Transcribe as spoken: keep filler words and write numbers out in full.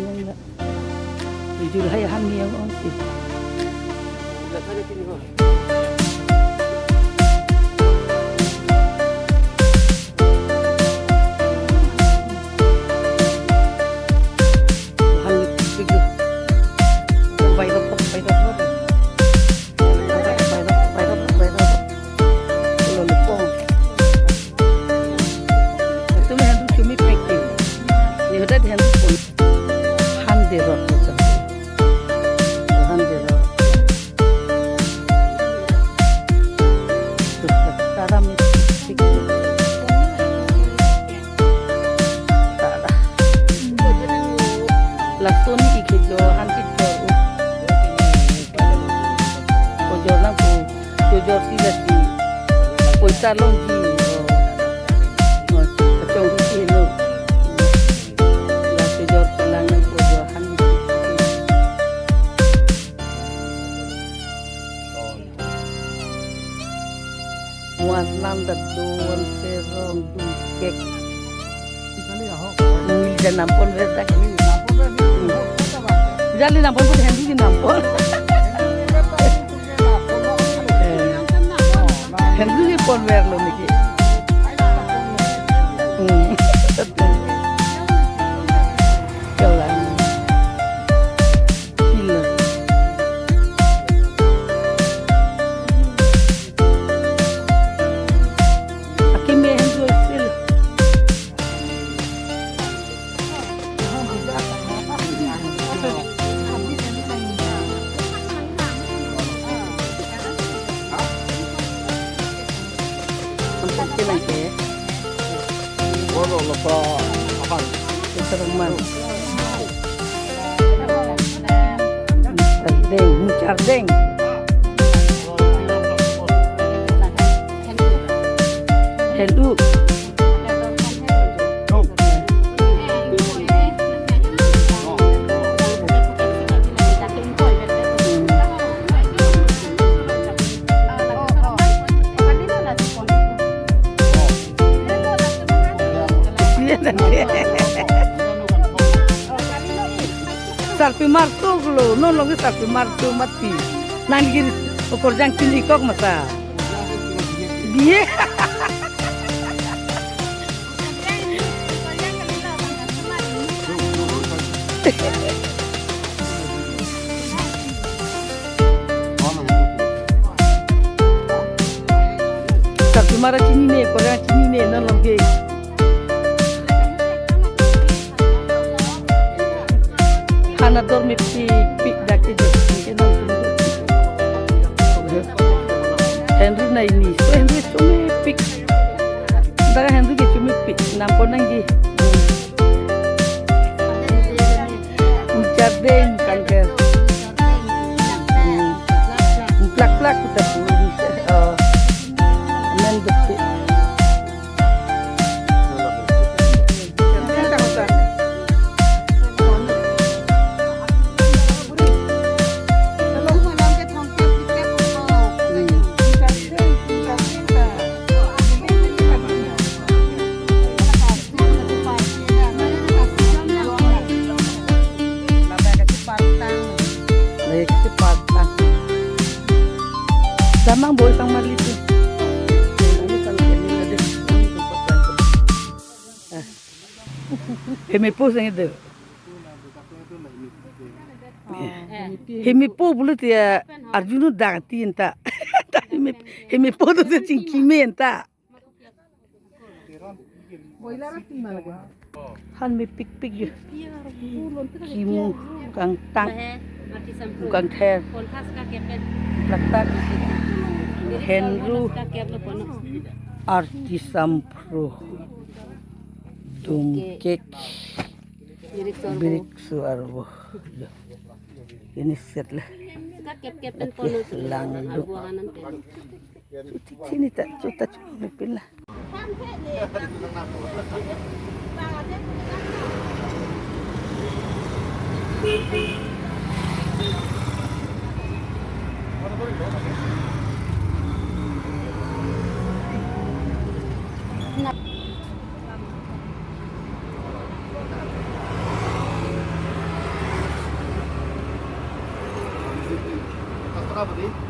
Video lahai ahan ni yang ong si. Ahan ni video. Viral, viral, viral. Viral, viral, viral. Lollipop. Tum hendu chumi pik. Ni hoda hendu pon. Hande rot tu sa. Hande rot. Tada mi pik. Tada. Lason ni ikhe jo, han kejor. Kejor nangpo, kejor si lasi. Poisa longji. Oh. Oh, kachongsi lo. Lasi jor chelang nangpo jo han. Muan lam dat don serong dun kek. Neli jan nampon ver dak. Jali nampon pun hendu di nampon. Eh, hendu di pon ver lo niki. Hmm. Kelang. Pilo. Akim ya hendu sil. Sampai ke nang ke. Oro lo pa ahan. Keseruman. Chardeng, chardeng. Hendu. Sarpi mar tuk lo, non longke sarpi mar tuk mati. Nang giri okorjang chini kok masa. Biye. Sarpi mar chinine, okorjang chinine, non longke. Han ador mepik pik dak kejok ke nang. Henru nai ni, so henru chomepik. Dak henru ke chomepik, nampon nangji. Chardeng kangker. Plak plak kita pun. Oh. Men betik. Damang boi sang marli tu. Hemepo sang itu. Hemepo pulote ya arjuno dang tin ta. Heme, hemepo tu chingki men ta. Han mepik pik yo. Kimu kangtang. Kangther. Plaktak. Henru. Arti sampro. Dum kek. Birik su arvo. Ini set lah. Langduk. Sini tak, cuta cuma pin lah. Bodi.